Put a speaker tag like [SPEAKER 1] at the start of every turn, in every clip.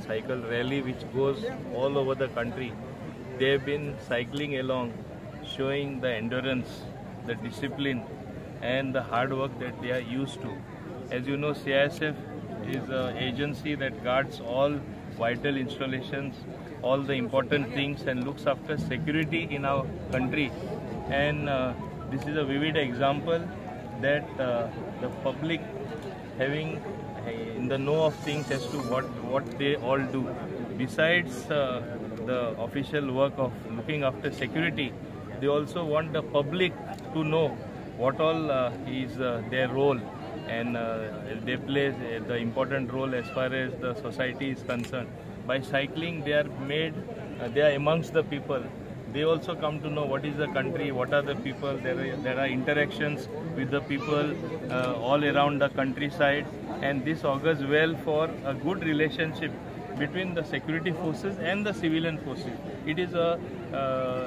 [SPEAKER 1] cycle rally which goes all over the country. They have been cycling along, showing the endurance, the discipline and the hard work that they are used to. As you know, CISF is an agency that guards all vital installations, all the important things, and looks after security in our country. And this is a vivid example that the public having in the know of things as to what they all do. Besides the official work of looking after security, they also want the public to know what all is their role, and they play the important role as far as the society is concerned. By cycling, they are made, they are amongst the people. They also come to know what is the country, what are the people. There are interactions with the people all around the countryside, and this augurs well for a good relationship between the security forces and the civilian forces. It is a,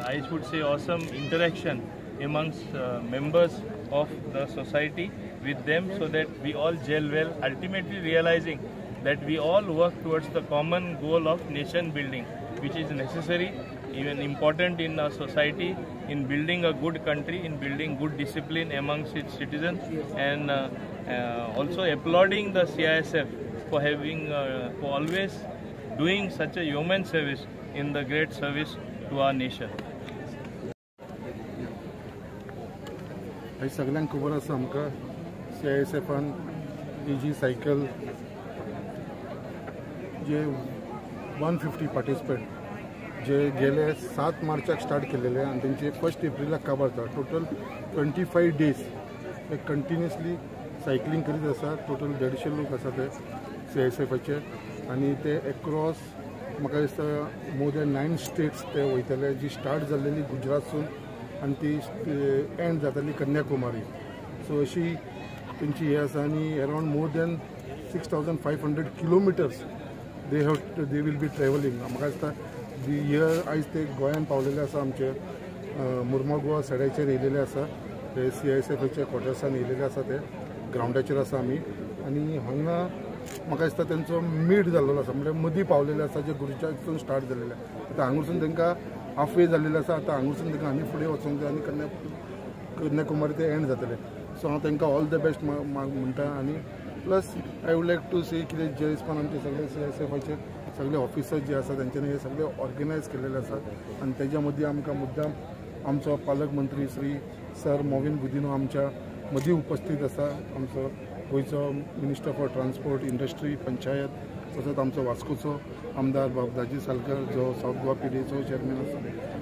[SPEAKER 1] I should say, awesome interaction amongst members of the society with them, so that we all gel well, ultimately realizing that we all work towards the common goal of nation building, which is necessary, even important in our society, in building a good country, in building good discipline amongst its citizens, and also applauding the CISF for having, for always doing such a human service in the great service to our nation.
[SPEAKER 2] हे सगळ्यांक खबर आसा आमकां CISFान ही जी cycle जे 150 participant जे गेले 7 मार्चाक start केलेले आनी तेंचे 1 एप्रिलाक काबार जाता. टोटल 25 डेज ते कंटिन्युअसली सायकलींग करीत आसा. टोटल 150 लोक आसा ते CISFाचे आनी ते एक्रॉस म्हाका दिसता मोर दॅन 9 स्टेट्स ते वयतले, जी स्टार्ट जाल्लेली गुजरातसून आनी ती एंड जाताली कन्याकुमारी. सो अशी तेंची हे आसा आनी around more than 6500 kilometres they will be travelling. म्हाका दिसता दी इयर आयज ते गोंयान पावलेले आसा, आमचे मुर्मो गोवा सायडाचेर येयलेले आसा, ते CISFाच्या क्वॉर्टर्सान येयलेले आसा, ते ग्रावंडाचेर आसा आमी. आनी हांगा म्हाका दिसता तेंचो मीट जाल्लो आसा, म्हणल्यार मदीं पावलेले आसा जे गुजरातसून स्टार्ट जाल्लेले. आतां हांगासून तांकां हाफ वे जाल्लेले आसा, आतां हांगासून तांकां आनी फुडें वचोंक जाय आनी कन्याकुमारी ते एंड जातले. सो हांव तांकां ऑल the best म्हणटा. आनी plus I would like to say कितें जे हिसपान आमचे सगळे CISFाचे सगळे ऑफिसर्स जे आसा तेंच्यांनी हे सगळे ऑर्गनायज केलेले आसा आनी तेज्या मदीं आमकां मुद्दाम आमचो पालक मंत्री श्री सर मॉविन गुदिन्हो आमच्या मदीं उपस्थित आसा, आमचो गोंयचो minister for transport industry panchayat, तसोच आमचो वास्कोचो आमदार बाब दाजी सालकर जो सावथ गोवा PDAचो चेअरमॅन आसा.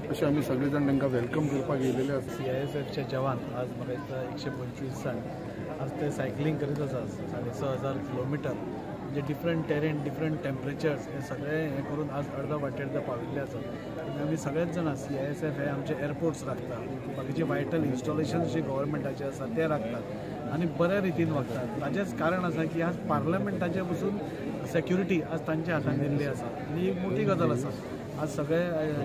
[SPEAKER 2] अशें आमी सगळे जाण तांकां welcome करपाक येयलेले आसा.
[SPEAKER 3] CISFचे जवान आज म्हाका दिसता 125 जाण आज ते सायकलींग करीत आसा. 6500 किलोमिटर म्हणजे डिफरंट टेरेन, डिफरंट टेम्परेचर्स हे सगळे हें करून आज अर्दा वाटेर ते पाविल्ले आसा. आनी आमी सगळेच जाणां CISF हे आमचे एअरपोर्ट्स राखता, बाकीचे वायटल इन्स्टॉलेशन्स जे गव्हर्मेंटाचे आसा ते राखतात आनी बऱ्या रितीन वागतात. ताजेंच कारण आसा की आज पार्लमेंटाचे पसून सेक्युरिटी आज तांच्या हातान दिल्ली आसा आनी एक मोठी गजाल आसा. आज सगळे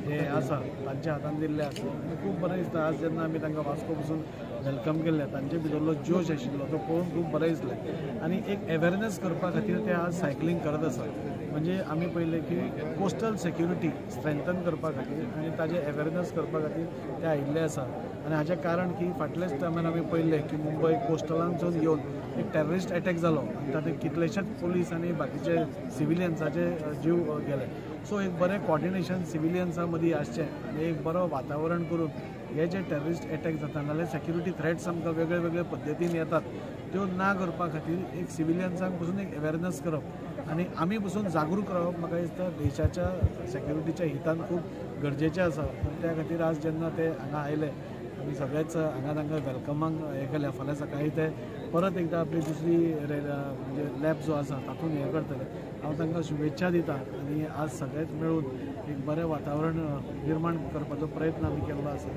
[SPEAKER 3] हे आसा तांच्या हातान दिल्ले आसा आनी खूब बरें दिसता. आज जेन्ना आमी तांकां वास्को पसून welcome केल्लें, तांचे भितरलो जोश आशिल्लो तो पळोवन खूब बरें दिसलें. आनी एक अवेरनेस करपा खातीर ते आज सायकलींग करत आसा. म्हणजे आमी पळयलें की कोस्टल सेक्युरिटी स्ट्रेंथन करपा खातीर आनी ताजें अवेरनेस करपा खातीर ते आयिल्ले आसा. आनी हाचें कारण की फाटल्याच टायमार आमी पळयलें की मुंबय कोस्टलांसून येवन एक टेररिस्ट एटॅक जालो आनी तातूंत कितलेशेच पोलीस आनी बाकीचे सिविलियन्साचे जीव गेले. सो एक बरें कॉर्डिनेशन सिविलियन्सां मदीं आसचें आनी एक बरो वातावरण करून हे जे टेररिस्ट एटॅक जाता नाजाल्यार सेक्युरिटी थ्रेट्स आमकां वेगळे वेगळे पद्दतीन येतात त्यो ना करपा खातीर एक सिविलियन्सांक पसून एक अवेरनेस करप आनी आमी पसून जागरूक रावप म्हाका दिसता देशाच्या सेक्युरिटीच्या हितान खूब गरजेचें आसा. पूण त्या खातीर आज जेन्ना ते हांगा आयले आमी सगळेच हांगा तांकां वेलकमाक हें केलें. फाल्यां सकाळीं ते परत एकदां आपली दुसरी म्हणजे लॅब जो आसा तातूंत हें करतले. हांव तांकां शुभेच्छा दिता आनी आज सगळेच मेळून एक बरें वातावरण निर्माण करपाचो प्रयत्न आमी केल्लो आसा.